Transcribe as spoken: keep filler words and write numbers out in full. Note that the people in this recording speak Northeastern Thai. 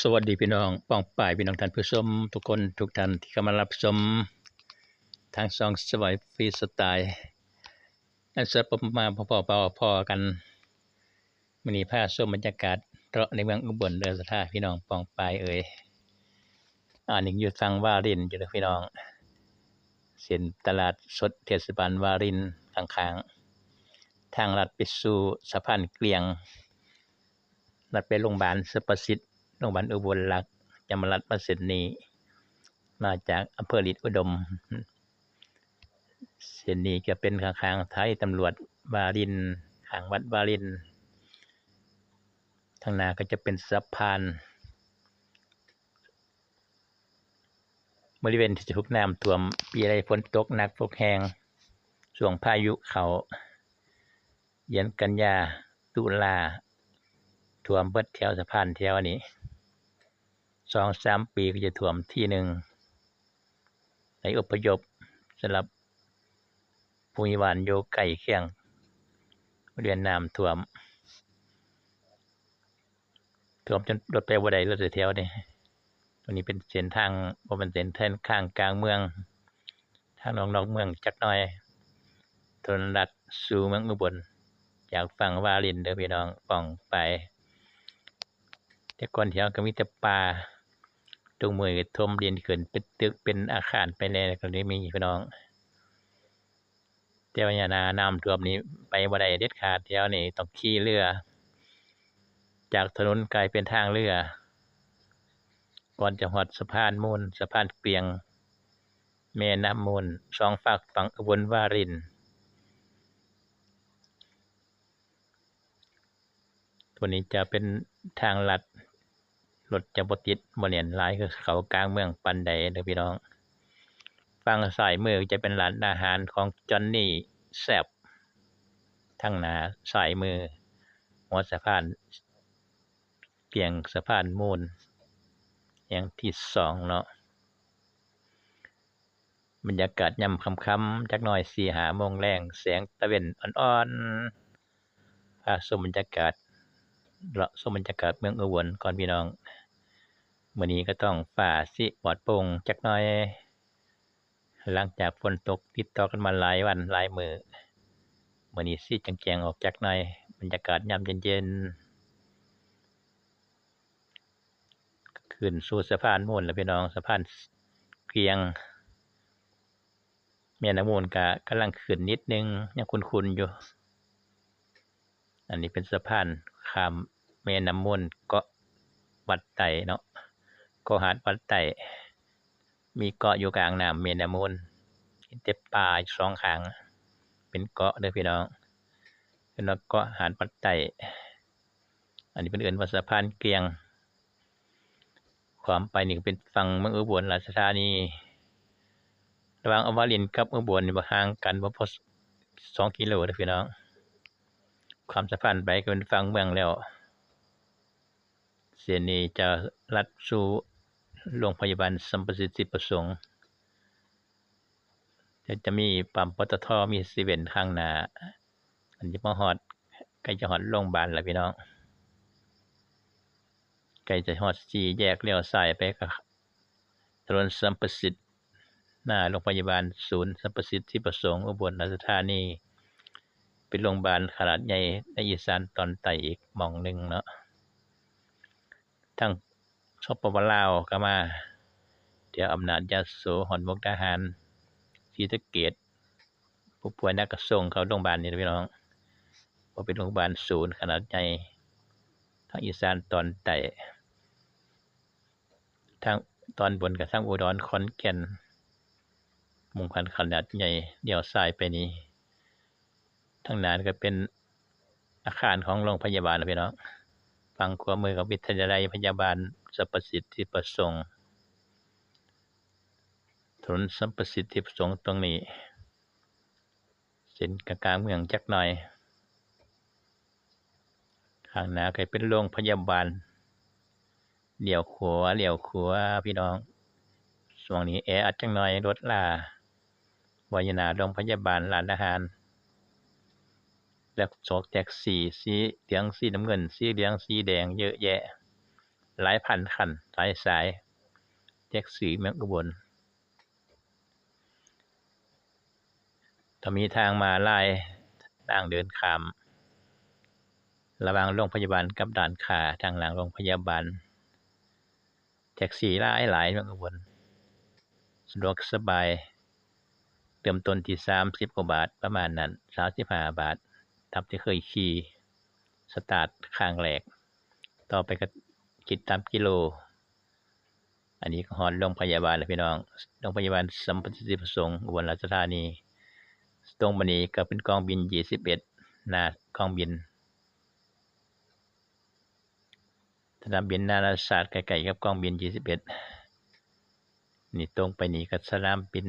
สวัสดีพี่น้องป้องปายพี่น้องท่านผู้ชมทุกคนทุกท่านที่เข้ามารับชมทางช่องสบายฟรีสไตล์อันสดมาพอพอพอกันมื้อนี้พาชมบรรยากาศเลาะในเมืองอุบลเด้อศรัทธาพี่น้องป้องปายเอ่ย อันนี้อยู่ทางวารินอยู่เด้อพี่น้อง เส้นตลาดสดเทศบาลวารินข้างๆ ทางลัดไปสู่สะพานเกลียง ลัดไปโรงพยาบาลสรรพสิทธิ์ โรงพยาบาลอุบลรักษ์ จะมาลัดมาเส้นนี้ มาจากอำเภอฤทธิ์อุดม เส้นนี้จะเป็นข้างๆ ไทยตำรวจวาริน ข้างวัดวาริน ทางหน้าก็จะเป็นสะพาน บริเวณที่ถูกน้ำท่วม ปีใดฝนตกหนักตกแฮง ช่วงพายุเข้า เดือนกันยา ตุลา ท่วมเบิดแถวสะพานแถวนี้ สองสามปีก็จะท่วมทีหนึ่ง ให้อพยพสำหรับผู้มีบ้านอยู่ใกล้เคียง บริเวณน้ำท่วม ท่วมจนรถไปบ่ได้เลยแถวนี้ ตรงนี้เป็นเส้นทาง บ่เป็นเส้นทางกลางเมือง ทางนอกนอกเมืองจักหน่อย ถนนลัดสู่เมืองอุบล จากฝั่งวารินเด้อพี่น้องป้องปาย แต่ก่อนแถวก็มีแต่ป่า ทุกมื้อก็ถมดินขึ้นเป็นตึกเป็นอาคารไปแล้ว ก็เลยมีพี่น้อง แต่ว่าหน้าน้ำท่วมนี่ไปบ่ได้เด็ดขาด แถวนี้ต้องขี่เรือ จากถนนกลายเป็นทางเรือ ก่อนจะฮอดสะพานมูล สะพานเกลียง แม่น้ำมูล สองฟากฝั่งอุบลวาริน ตัวนี้จะเป็นทางลัด รถจะบ่ติดบ่แน่นหลายคือเขากลางเมืองปานใดเด้อพี่น้อง ฝั่งซ้ายมือจะเป็นร้านอาหารของจอนนี่แซ่บ ทางหน้าซ้ายมือ หัวสะพานเกลียง สะพานมูล แห่งที่สองเนาะ บรรยากาศยามค่ำๆ จักหน่อย สี่ห้าโมงแลง แสงตะเว็นอ่อนๆ พาชมบรรยากาศ เลาะชมบรรยากาศเมืองอุบลก่อนพี่น้อง มื้อนี้ก็ท้องฟ้าสิปลอดโปร่งจักหน่อย หลังจากฝนตกติดต่อกันมาหลายวันหลายมื้อ มื้อนี้สิแจ้งๆ ออกจักหน่อย บรรยากาศยามเย็นๆ ขึ้นสู่สะพานมูลแล้วพี่น้อง สะพานเกลียง แม่น้ำมูลก็กำลังขึ้นนิดนึง ยังขุ่นๆ อยู่ อันนี้เป็นสะพานข้ามแม่น้ำมูล เกาะวัดไต่เนาะ เกาะหาดวัดไต่ มีเกาะอยู่กลางน้ำแม่น้ำมูล เห็นแต่ป่าอยู่สองข้าง เป็นเกาะเด้อพี่น้อง เป็นว่าเกาะหาดวัดไต่ อันนี้เพิ่นเอิ้นว่าสะพานเกลียง ข้ามไปนี่ก็เป็นฝั่งเมืองอุบลราชธานี ระหว่างวารินกับอุบลนี่บ่ห่างกัน บ่พอสองกิโลเด้อพี่น้อง ข้ามสะพานไปก็เป็นฝั่งเมืองแล้ว เส้นนี้จะลัดสู่โรงพยาบาลสรรพสิทธิประสงค์ จะ จะมีปั๊ม ปตท มีเซเว่นข้างหน้า อันนี้มาฮอด ใกล้จะฮอดโรงพยาบาลแล้วพี่น้อง ใกล้จะฮอดสี่แยก เลี้ยวซ้ายไปก็ถนนสรรพสิทธิ์ หน้าโรงพยาบาลศูนย์สรรพสิทธิประสงค์ อุบลราชธานี เป็นโรงพยาบาลขนาดใหญ่ในอีสานตอนใต้อีกหม่องหนึ่งเนาะ ทาง สปป ลาวก็มา แถวอำนาจ ยโส ฮอดมุกดาหาร ศรีสะเกษ ผู้ป่วยหนักก็ส่งเข้าโรงพยาบาลนี่ล่ะพี่น้อง เพราะเป็นโรงพยาบาลศูนย์ขนาดใหญ่ ทางอีสานตอนใต้ ทางตอนบนก็ทางอุดร ขอนแก่น มุ่งพันขนาดใหญ่ เลี้ยวซ้ายไปนี่ ทางหน้านี่ก็เป็นอาคารของโรงพยาบาลล่ะพี่น้อง ฝั่งขวามือก็วิทยาลัยพยาบาลสรรพสิทธิประสงค์ ถนนสรรพสิทธิประสงค์ตรงนี้ เส้นกลางๆ เมืองจักหน่อย ข้างหน้าก็เป็นโรงพยาบาล เลี้ยวขวา เลี้ยวขวาพี่น้อง ช่วงนี้แออัดจักหน่อย รถลา บ่อยู่หน้าโรงพยาบาล ร้านอาหาร และโบกแท็กซี่ สีเหลือง สีน้ำเงิน สีเหลือง สีแดง เยอะแยะ หลายพันคัน หลายสาย แท็กซี่เมืองอุบล ต้องมีทางม้าลาย ทางเดินข้าม ระหว่างโรงพยาบาลกับร้านค้า ทางหลังโรงพยาบาล แท็กซี่หลายหลายเมืองอุบล สะดวกสบาย เริ่มต้นที่สามสิบกว่าบาท ประมาณนั้น สามสิบห้าบาท ตามที่เคยขี่ สตาร์ทครั้งแรก ต่อไปก็คิดตามกิโล อันนี้ก็ฮอดโรงพยาบาลแล้วพี่น้อง โรงพยาบาลสมเด็จพระสัมพันธสิทธิประสงค์ อุบลราชธานี ตรงมานี้ก็เป็นกองบินยี่สิบเอ็ด หน้ากองบิน สนามบินนานาชาติใกล้ๆกับกองบินยี่สิบเอ็ด นี่ตรงไปนี่ก็สนามบิน